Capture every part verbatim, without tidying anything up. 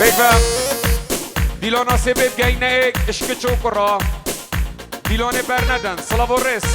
Peyve. Dîlana sê bê bigeyne êk, işki çokura. Dîlanê bernedin. Silav û rêz.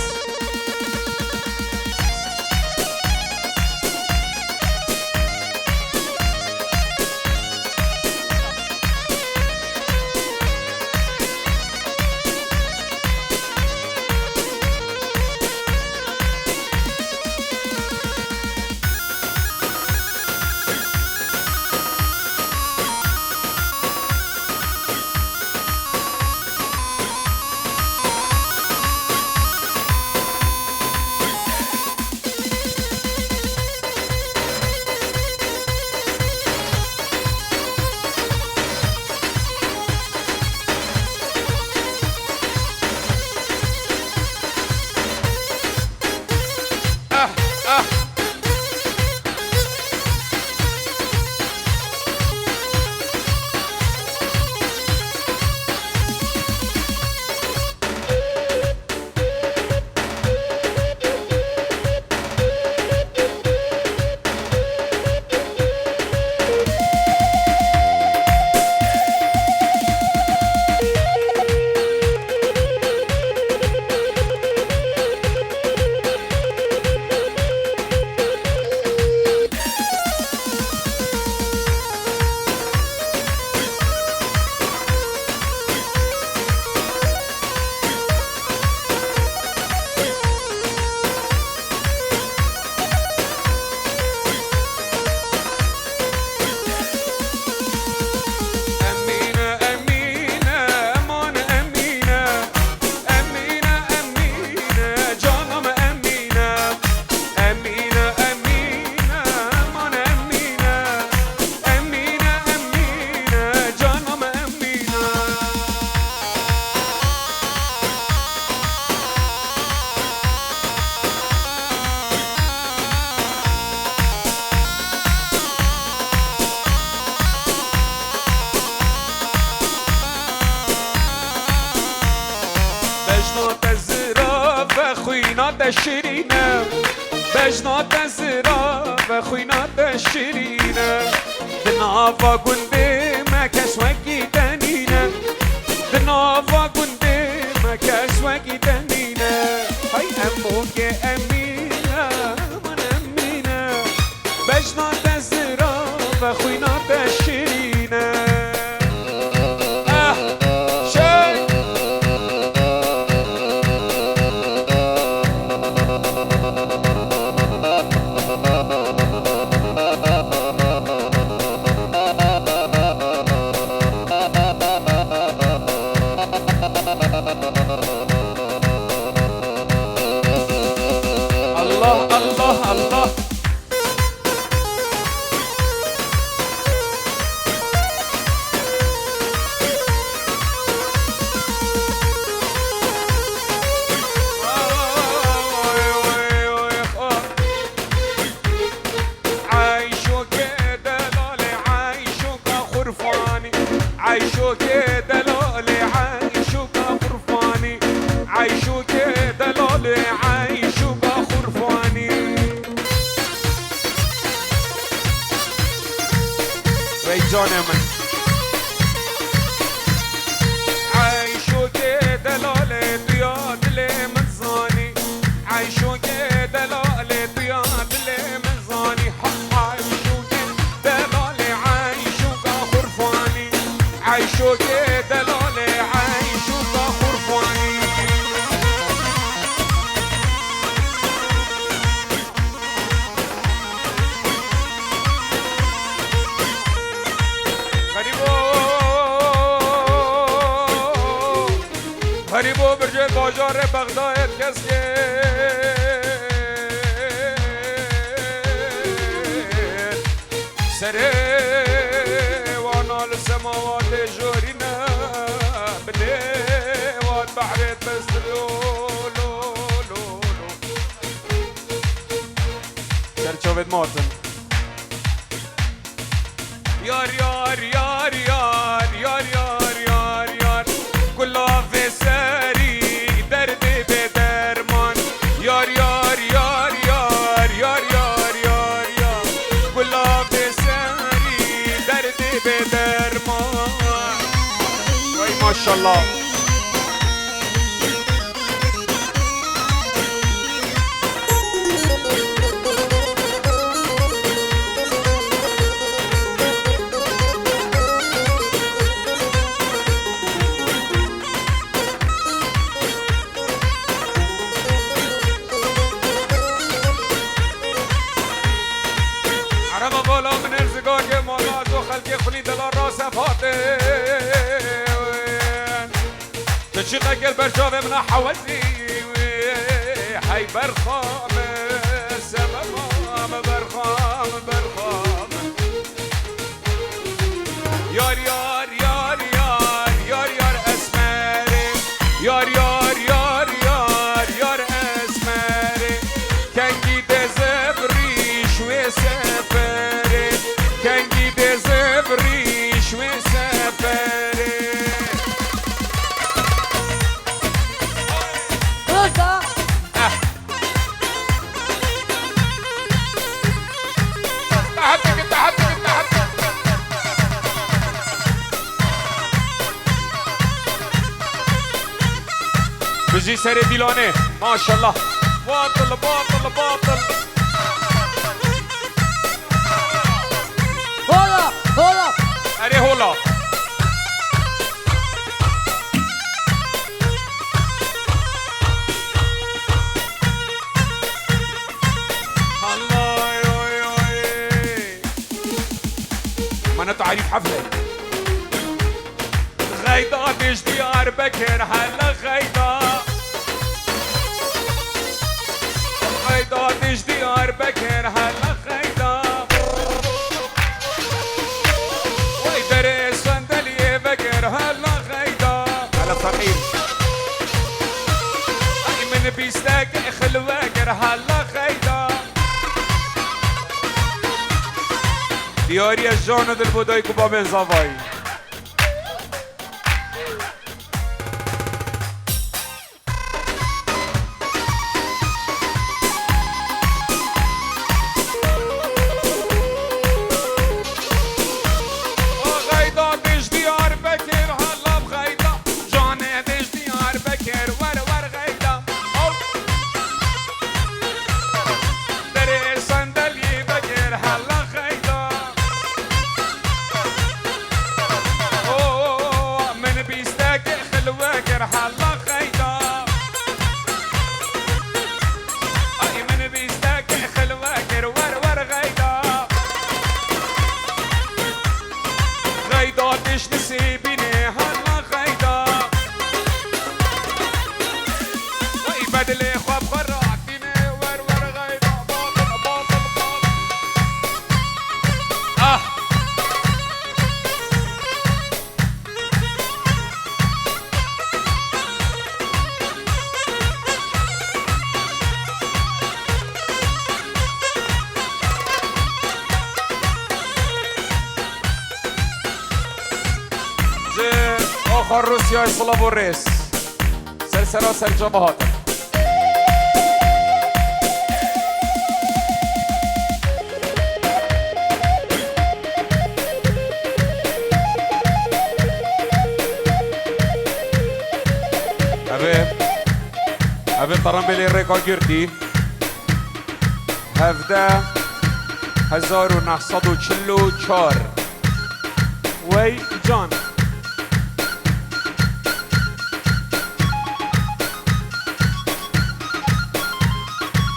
Emîne, Emîne, eman Emîne. Emîne, Emîne, canım Emîne. Emîne, Emîne, eman Emîne. Emîne, Emîne, canım Emîne. Bejna te zirav e, xwîna te şirîn e. Bejna te zirav e, xwîna te şirîn e. Di nava gundê me kes wekî te nîne. Di nava gundê me kes wekî te nîne. Hay Emokê Emîne, min Emîne. Bejna te zirav e, xwîna te şirîn e. Ah, şey. Allah, Allah, Allah. Eyşokê delalê, eyşoka xurfanî. Eyşokê delalê, eyşoka xurfanî. Eyşokê delalê, eyşoka xurfanî. Wey canê min. Eyşokê delalê, tu ya dilê min zanî. Eyşokê delalê, tu ya dilê min zanî. Ha, eyşokê delalê, eyşoka xurfanî. Eyşokê delalê, eyşoka xurfanî. Xerîbo, xerîbo bircê bajarê Bexdayê kesk e. Serê wana li semawatê jorîne, binê wan behrê pestir lo, lo, lo, lo. Ser çavêt matin. Yar, yar, yar, yar, yar, yar, yar, yar. Gulavê serî derdê bê derman. Yar, yar, yar, yar, yar, yar, yar, yar. Gulavê serî derdê bê derman. Maşallah. Ereba bala min erzigakê mala zo xelkê xulî dila rase fatin. Tu çi qekir ber çavê min a hewezî. Hey berxam, sebebam berxam, berxam. Yar, yar, yar, yar, yar, yar esmerê. Yar, yar, yar, yar, yar esmerê. Kengî dê zivrîş wê seferê. Kengî dê zivrîş wê seferê. Roza. Eh. Bijî serê Dîlanê. Maşallah. Batıl, batıl, batıl. Hola, hola. Erê hola. Oy, oy, oy. Mana tarîf hefle. Xeyda dij Diyarbekir hele xeyda. Xeyda dij Diyarbekir hele xeyda. Wey derê sendeliyê vekir hele xeyda. Hele feqîr. Ay min bîstek xilwe kir hele xeyda. Diyariye jana dil bo dayik û babên zavayî. Xeyda dij Diyarbekir hela xeyda. Canê dij Diyarbekir wer wer xeyda. Derê sendelî vekir hela xeyda. O, min bîstekê xilwe kir hela xeyda. Ay, min bîstekê xilwe kir wer wer xeyda. Xeyda tişt sîbînê hela xeyda. Ay, bedlê xwe bi xwe rakîne wer wer xeyda. Batil, batil, batil. Ah! Ji oxa Rûsyayê silav û rêz. Ser sera ser çava hatin. Ev ê, ev ê terembêlê rêka girtî. Hevdeh hezar û neh sed û çil û çar. Wey can.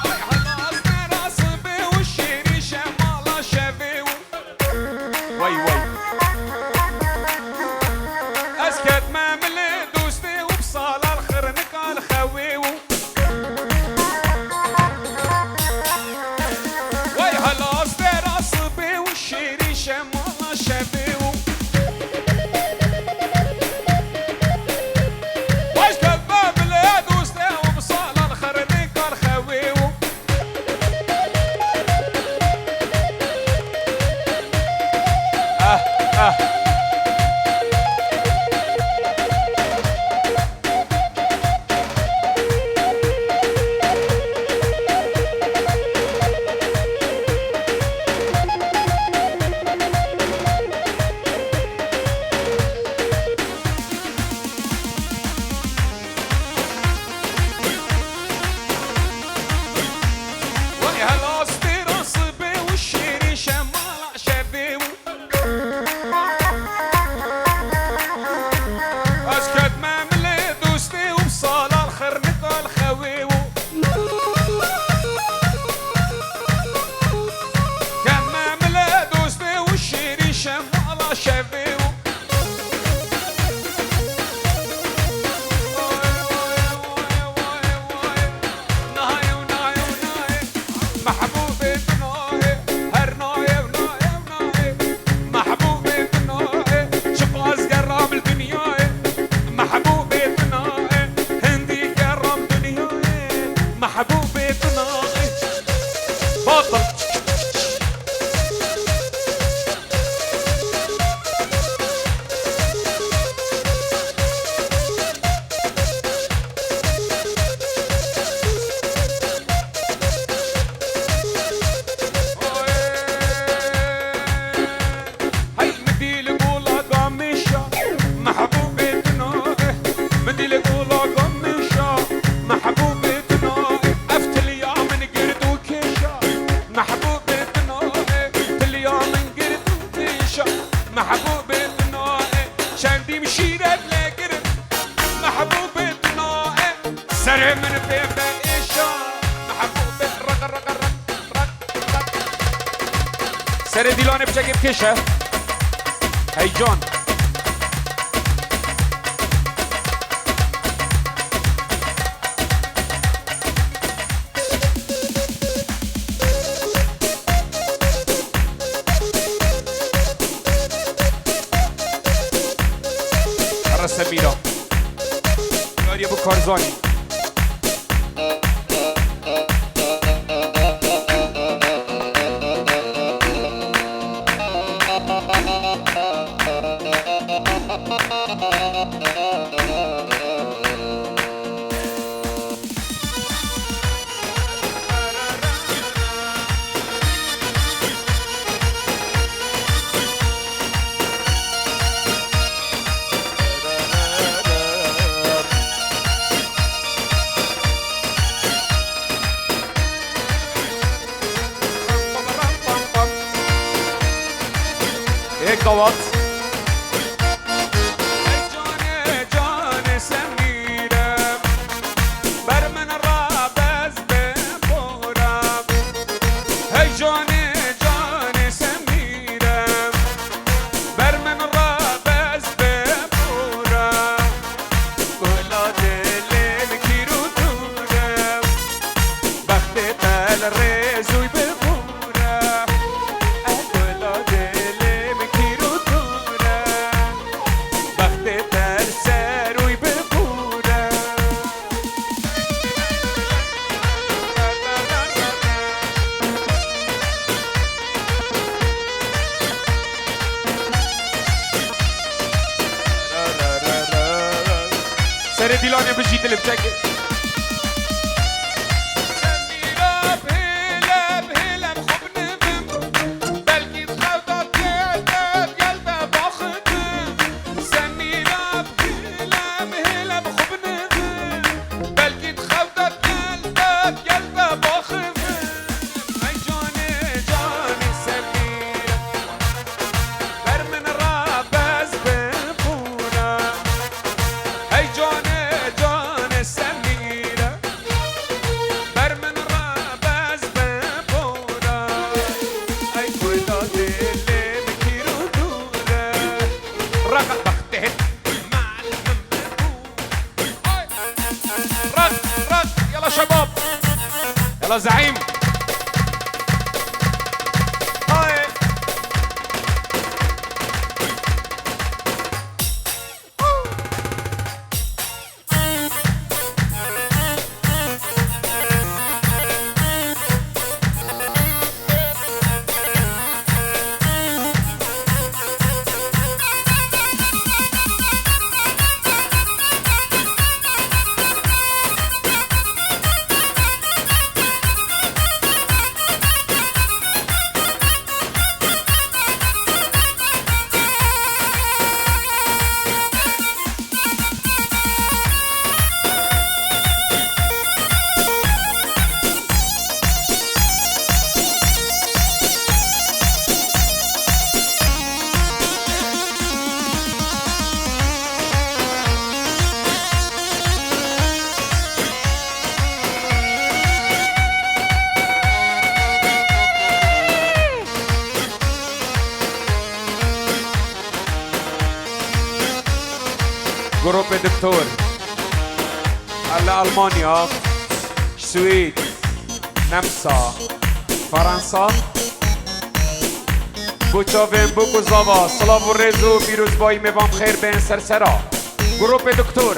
Ay, helas deras bê û şêrî şemala şevê û. Wey, wey. Ez ketme milê dostê û bi sala li xirinika li xewê û. Wey, helas deras bê û şêrî şemala şevê û. Baş ketme milê dostê û bi sala li xirinika li xewê û. Ah, ah. Şevê û Mehbûbê tu nayê, her nayê û nayê û nayê. Mehbûbê tu nayê, çiqas geram li dinyayê. Mehbûbê tu nayê, hindî geram dinyayê. Mehbûbê tu nayê. Batil. Hey, min dî li gola gamêşa, mehbûbê tu nayê. Min dî li gola gamêşa, mehbûbê tu nayê. Ev tiliya min gird û kêşa, mehbûbê tu nayê. Tiliya min gird û kêşa, mehbûbê tu nayê. Çendî min şîret lê girim, mehbûbê tu nayê. Serê min pê be êşa, mehbûbê raq, raq, raq, raq, raq. Serê Dîlanê piçekê bikêşe. Heyecan. Here Semîra. Yariyê bi Karzanî. Ê gavat. Ey canê, canê Semîre, ber min re bez be xora. Hey canê, canê Semîre, ber min re bez be xora. Gula dilê min kîr û dûr e, bextê te li rêz û bi xûr e. Gula dilê min kîr û dûr e, bextê te li ser û bi xûr e. Serê Dîlanê bijî dilê biçekê. Semîra bihêle, bihêle bi xwe binivim. Belkî di xew de gel te, gel te baxivim. Semîra bihêle, bihêle bi xwe binivim. Belkî di xew de gel te, gel te baxivim. Ey canê, canê Semîra. Ber min re bez bi xûra. Hey canê, canê Semîre. Ber min re bez bi xûra. Ey Xweda dilê min kîr û dûr e. Reqa bextê mal min bi xûra. Raq, raq, yala şebab. Yala zeîm. Hay. Grûpê Doktor. Li Almanya, Swîd, Nemsa, Fransa. Bo çavên bûk û zava, silav û rêz û pîrozbayî mêvan xêr bên ser sera. Grûpê Doktor.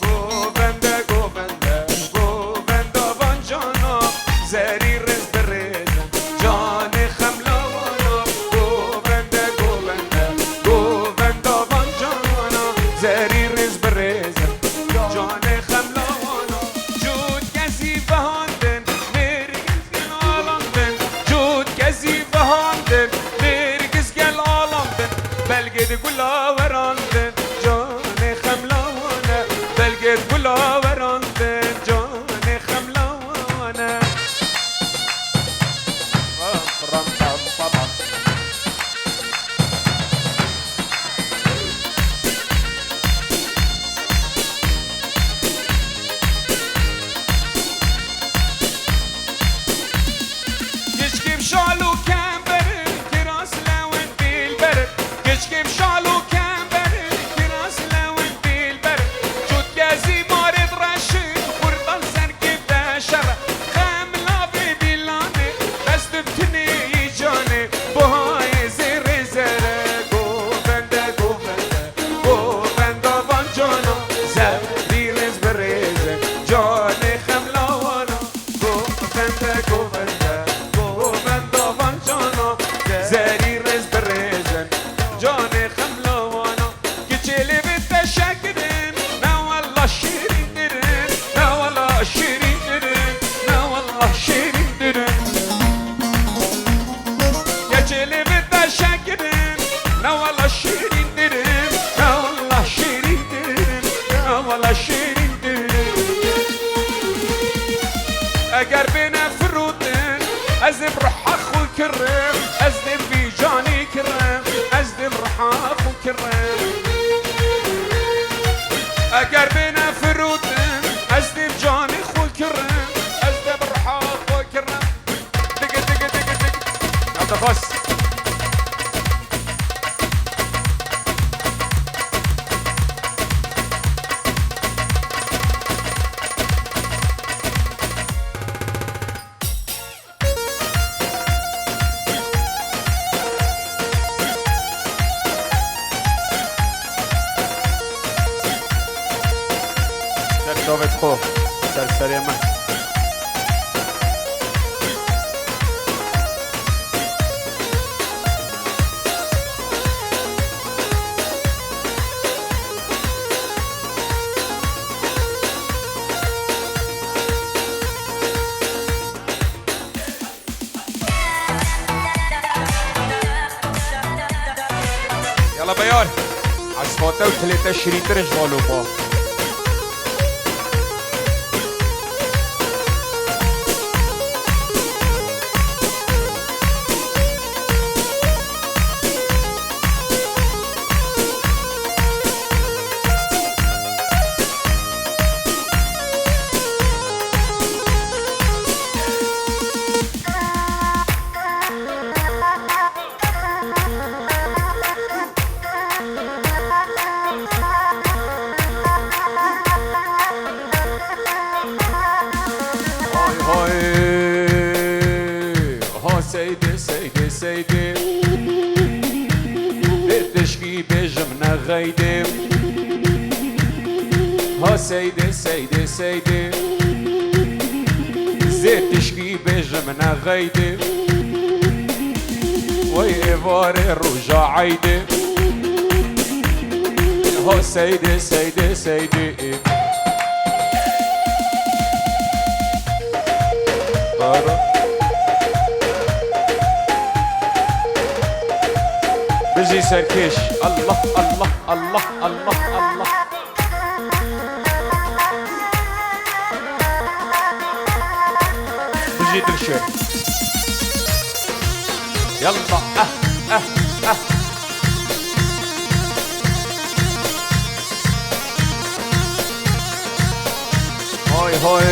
Govende, govende, govenda van cana, zerî rêz bi rêz e, canê xemla wana. Govende, govende, govenda van cana, zerî rêz bi rêz e, canê xemla wana. Cût kezî vehandin, mêr gel alandin, cût kezî vehandin, mêr gel alandin, belgê di gula werandin, canê xemla wane, belgê di gula werandin, canê xemla wane. Ram, ram, pam, pam, pam. Keçikê bi şal û kember, kiras lewên dîlber. Keçikê bi şal û kember, kiras lewên dîlber. Çût kezî marê di reşin, xurtal serkê de şer. Xem lavê dîlanê, dest bi tinê yî canê. Buhayê zêrê zere, govende, govende, govenda van cana, zerî rêz bi rêz e, canê xemla wana. Govende, govende, govenda van cana, zerî rêz bi rêz e, canê xemla wana. Keçê lê bi teşekirin, na wella şîrîntirin, na wella şîrîntirin, na wella şîrîntirin. Keçê lê bi teşekirin, na wella şîrîntirin, na wella şîrîntirin, na wella şîrîntirin. Eger bêne firotin, ez ê bi riha xwe kirim, ez dê bi vî canî kirim, ez dê bi riha xwe kirim. Eger bêne firotin, ez dê bi canî xwe kirim, ez dê bi riha xwe kirim. Digi, digi, digi, digi. Nefes. Ser çavê xwe, ser serê me. Yala beyar. Esfate û tilê te şirîntir in ji balo xwe. Hay hay. Ha Seydê, Seydê, Seydê. Dê tişkî bêjim ne xeydê. Ha Seydê, Seydê, Seydê. Zê tişkî bêjim ne xeydê. Wey êvarê roja eydê. Ha Seydê, Seydê, Seydê. Bijî serkêş. Allah, Allah, Allah, Allah, Allah. Bijî Dilşêr. Yalla, eh, eh, eh. Hay hay,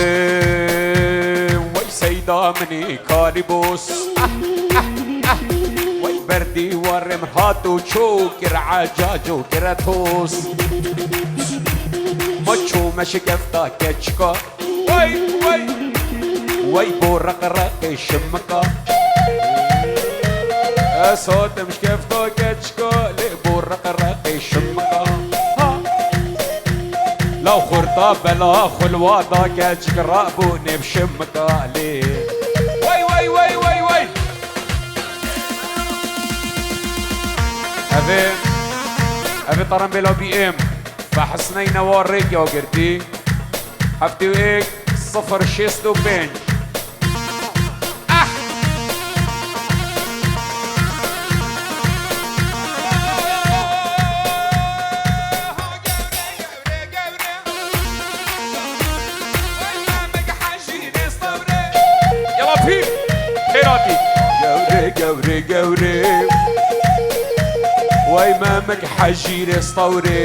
wey seyda minî kalîbos. Eh, eh, eh. Wey ber Dîwarê min hat û çû kir ecac û kire toz. Ma çû me şikefta keçika. Wey, wey. Wey bo reqreqê şimika. Ez hatim şikefta keçika, lê bo reqreqê şimika. Ha. Law xurta bela xulwa da keçik rabû nêv şimika lê. Wey, wey, wey, wey, wey. Evê, evê Taran Bêla B M. Fehsney newa rêk ya girtî. Heftê û yek, sifir şêst û pênc. Ah! Yala pîr, xêr hatî. Gewre, gewre, gewre. Wey memik hecîrê stewrê.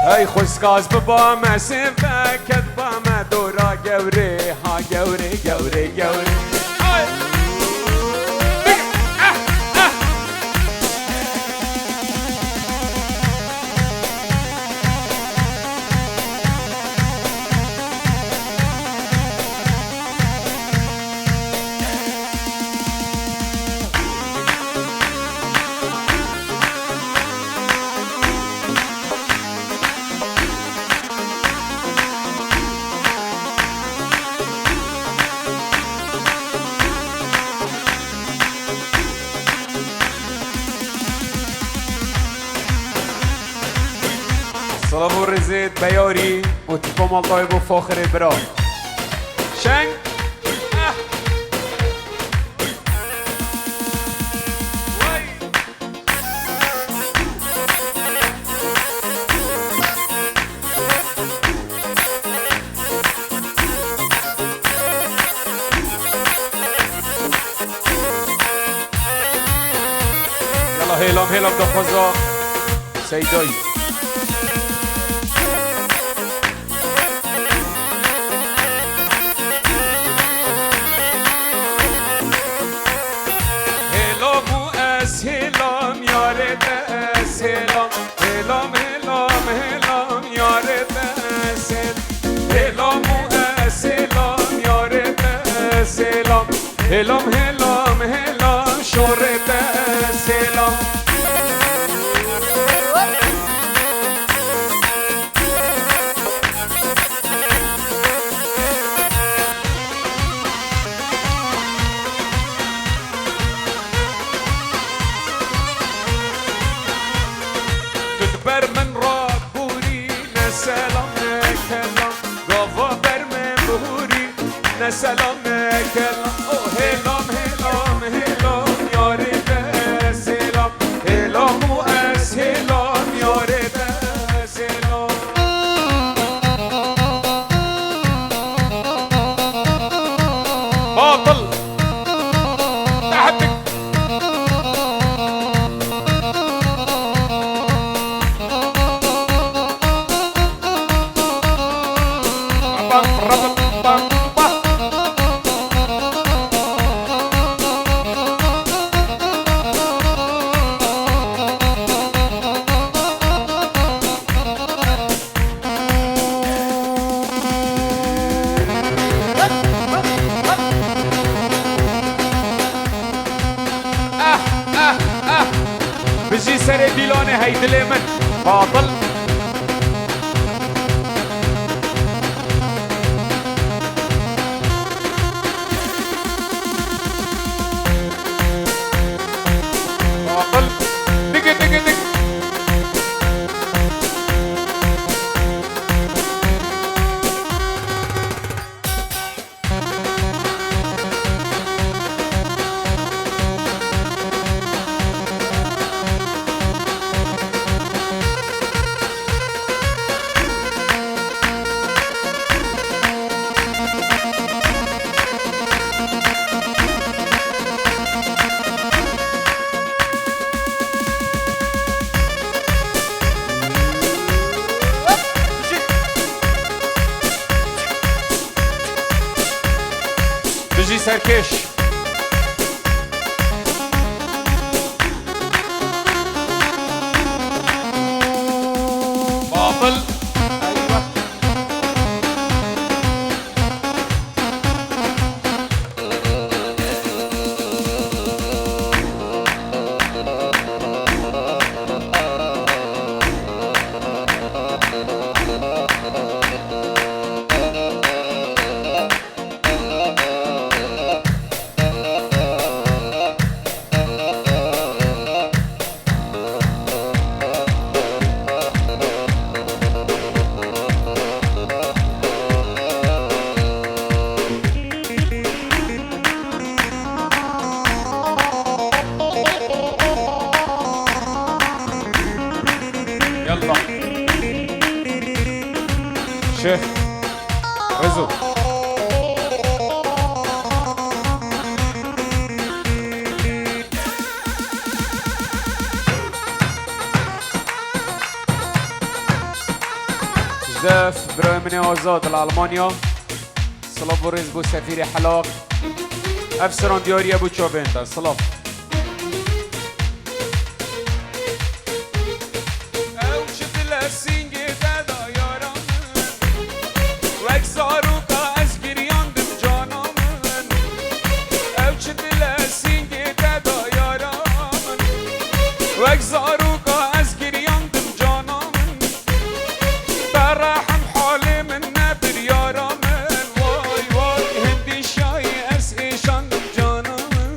Hey xwizka ez biba me sêveket ba me dora gewre. Ha gewre, gewre, gewre. Ay. Ah, ah. Silav û rêzê beyarî û tîpa Maltayê bo faxirê bira. Şeng. Ah. Wey. Yala hêlam hêlam daxwaza Seydayî. Hêlam û ez hêlam, yarê te ez hêlam. Hêlam, hêlam, hêlam, yarê te ez hêl. Hêlam û ez hêlam, yarê te ez hêlam. Hêlam, hêlam, hêlam, şorê te ez hêlam. Tu di ber min re borî, ne selam ne kelam, gava ber min bihorî, ne selam ne kelam. O hêlam, hêlam, hêlam, yarê te ez hêlam. Hêlam û ez hêlam, yarê te ez hêlam. Batil. Tehdik. Eh, eh, eh. Bijî serê dîlanê hey dilê min. Batil. Batil. Digi, digi, dig. Bijî serkêş. Çi? Rezo. Zef, birayê min ê Azad li Almanya. Silav û rêz bo sefîrê Helaq. Ev siran diyariye bo çavên te. Silav. Ew çi dile sîngê te da yara min, wek zaroka ez giryandim cana min. Ew çi dile sîngê te da yara min, wek zaroka ez giryandim cana min. Te rehim halê min nebir yara min, way way, hindî şayî ez êşandim cana min.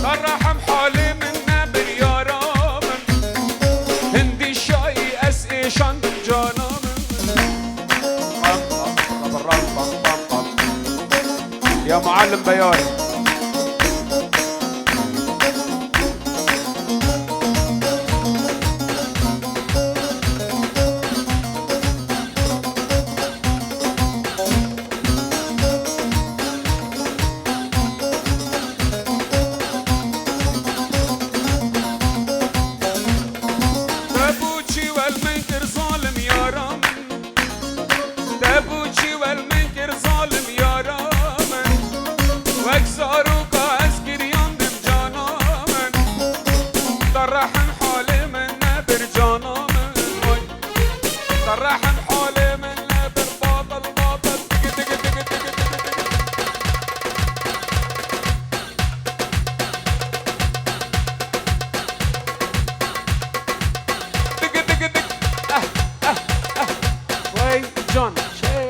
Te rehim halê min nebir yara min, hindî şayî ez êşandim cana min. Ya muallim beyar. Te bo çi wel min kir zalim yara min? Te bo çi wel min kir zalim yara min? Wek zaroka ez giryandim cana min. Te rehim halê min nebir cana min. Oy. Te rehim halê min nebir batil batil. Tiki tiki tiki tiki tiki tiki. Tiki tiki tik. Ah, ah, ah. Vay can. Şey.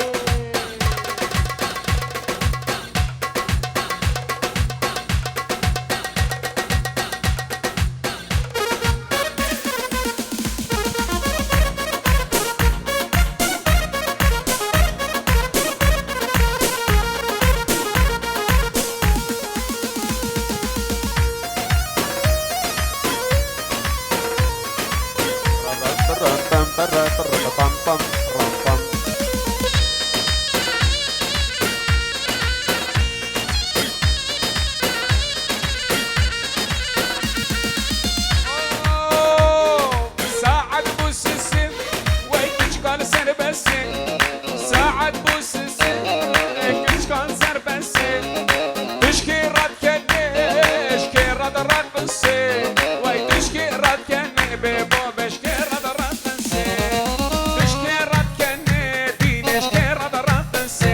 Saet bû sisê, wey kiçkan serbestê. Saet bû sisê, kiçkan serbestê. Tişkê radkenê, tişkê rad raqisê. Wey tişkê radkenê, bê bo beşkê rad raqisê. Tişkê radkenê, dînê tişkê rad raqisê.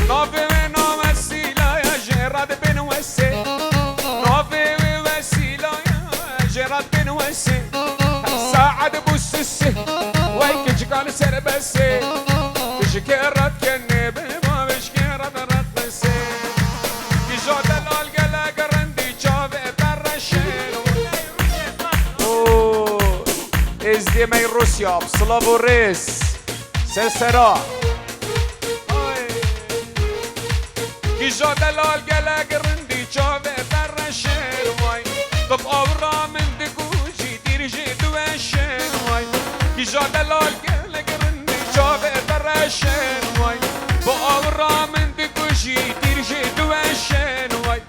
Navê wê na wesîla ye, jê re dibin wesê. Navê wê wesîla ye, jê re dibin wesê. Saet bû sisê, wey kiçika li serbestê. Pişikê re dikenê, bi bavêşkê re diraqisê. Kîja delal gelek rindî çavê te reşê. Oo, Êzdiyê me yê Rûsya, bi silav û rêz. Ser sera. Kîja delal gelek rindî çavê te reşên way. Tu bi awira min dikujî, tîr jî diweşên way. Kîja delal gelek rindî çavê te reşên way. Bi awira min dikujî, tîr jî diweşên way.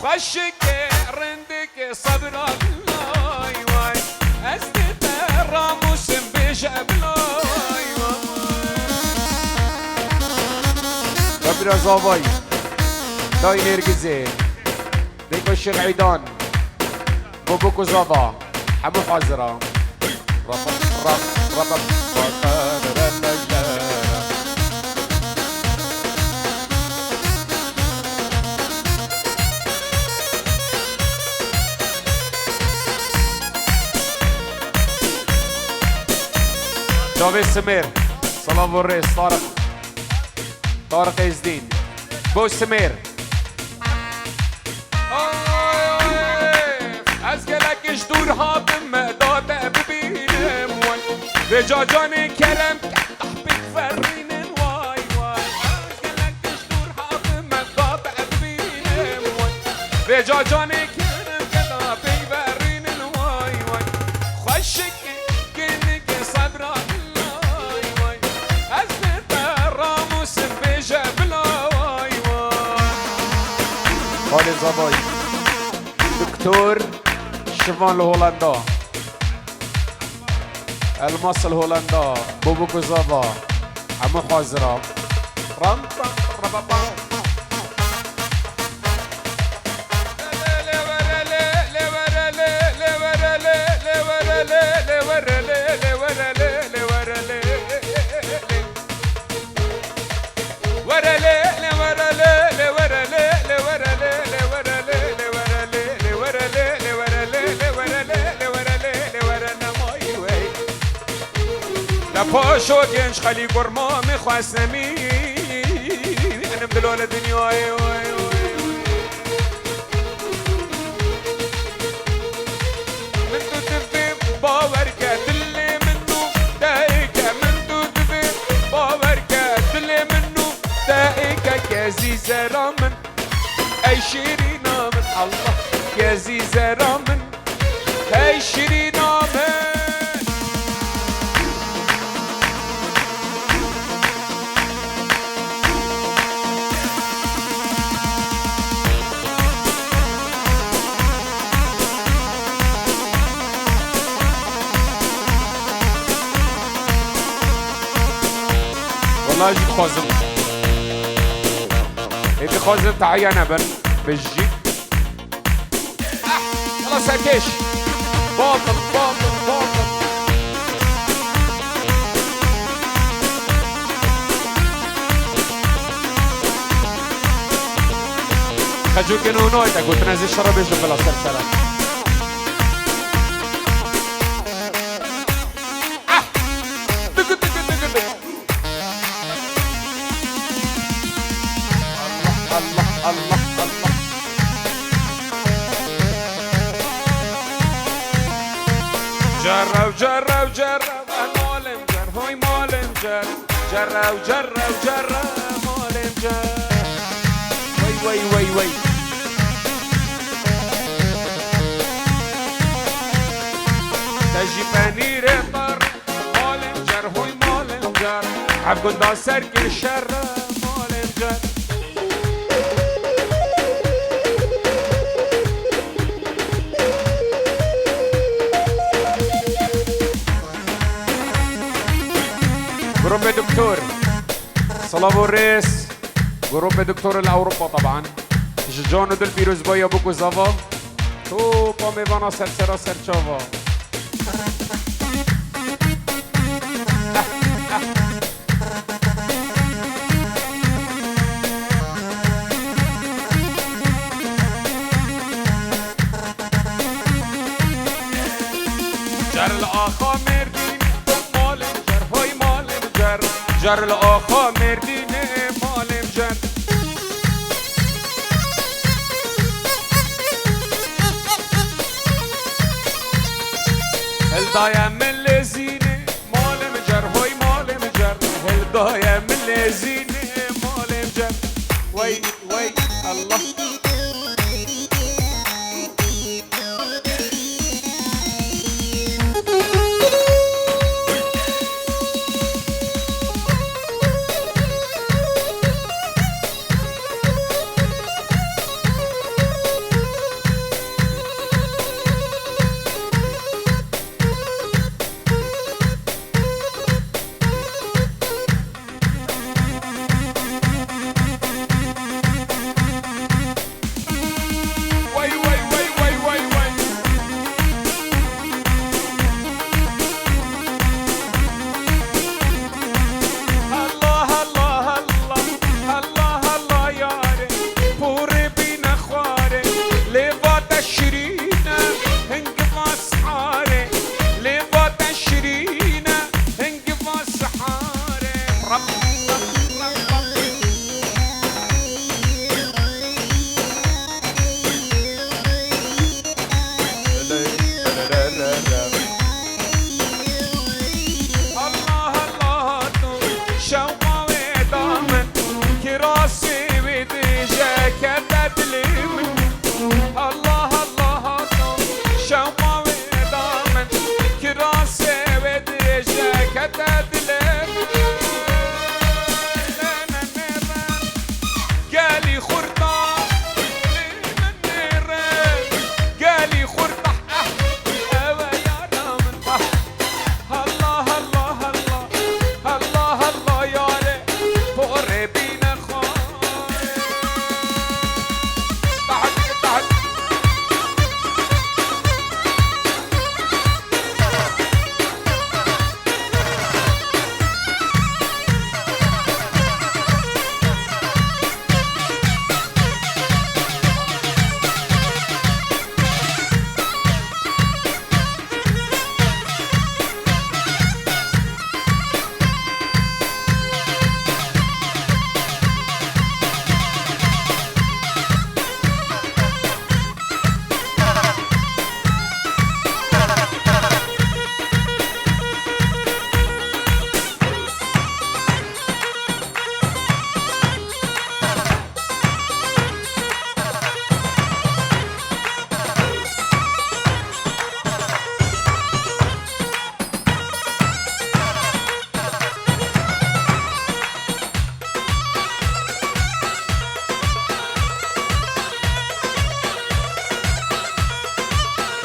Xweşikê rindikê sebra bilay way. Ez dê te ramûsim bêje bilay way. Rabîra Zavay, Dayê Nêrgizê, Dêko Şêx Eydan, Boboko Zava, hemû hazir a. Rap, rap, rap, rap. Çavê Simêr, silav û rêz, Tariq, Tariq Êzdîn. Bo Simêr. Ay, ay, ez gelek ji dûr Hatime da te bibînim way. Vêca canê kerem ke qehpêk ferînin way way. Ez gelek ji dûr hatime da te bibînim way. Vêca canê kerem ke da pêk ferînin way way. Xweşik kinik sebra way way. Ez li te ramûsim bêje bila way way. Xalê Zavay. Doktor Şivan li Holanda. Elmas li Holanda. Bobo Gozava. Hemû hazira. Ram, pam, rababam. Te paşo genç xelî kurma min xwestemî, enim dilo li dinyayê, oy, oy, oy. Min tu divê bawer ke dilê min û te êke, min tu divê bawer ke dilê min û te êke, kezî zera min, ey şîrîna min, Allah, kezî zera min, hey şîrîna min. Wela jî dixwazim. Ê dixwazim tehiya nebin. Bijî. Ah, yala serkêş. Batil, batil, batil. Xecûkên û noyte gotine zî şerê bêjin bila ser sere. Ah! Dik, dik, dik, dik. Allah, Allah, Allah, Allah. Cerrew, cerrew, cerrew, e malê min cer, hoy malê min cer. Cerrew, cerrew, cerrew, malê min cer. Wey, wey, wey, wey. Te jî penîrê tar. Malê min cer, hoy malê min cer. Hevgunda serkê şer e, malê min cer. Grûpê Doktor. Silav û rêz. Grûpê Doktor li Ewropa teban. Ji can û dil pîrozbayiya bûk û zava. Topa mêvana ser sera ser çava. Cer li axa Mêrdînê, malê min cer, hoy malê min cer. Cer li axa Mêrdînê, malê min cer. Hildaye min lêzînê, malê min cer, hoy malê min cer. Hildaye min lêzînê, malê min cer. Wey, wey, Allah.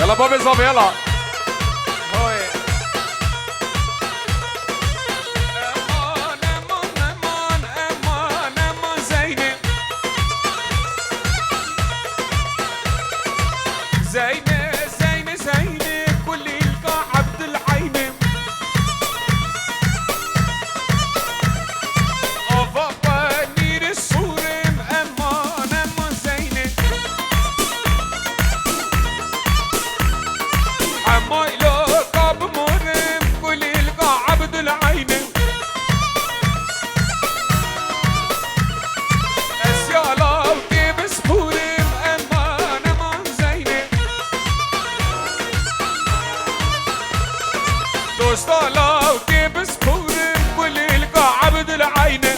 Yala babê zavê yala. Hoy. Eman, eman, eman, eman, eman Zeynep. Zeyne, zeyne, zeyne, kulîlka Ebdileyne. Ava penîrê sûrim, eman, eman zeyne. Hemay lo ka bimorim, kulîlka Ebdileyne. Ez ya lawkê bispûrim, eman, eman zeyne. Dosta lawkê bispûrim, kulîlka Ebdileyne.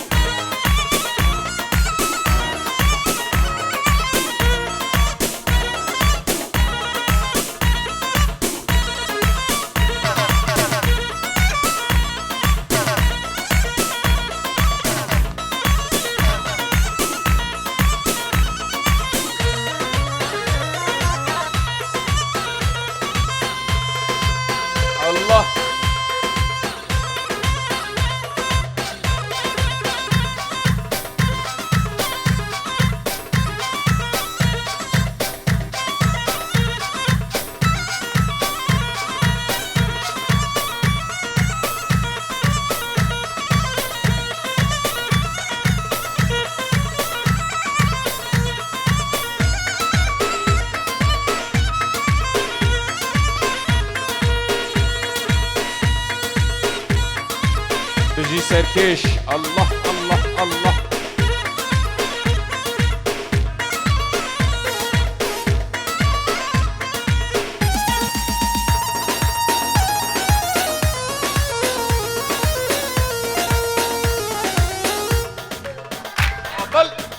Allah. Bijî serkêş. Allah, Allah, Allah. Aqil.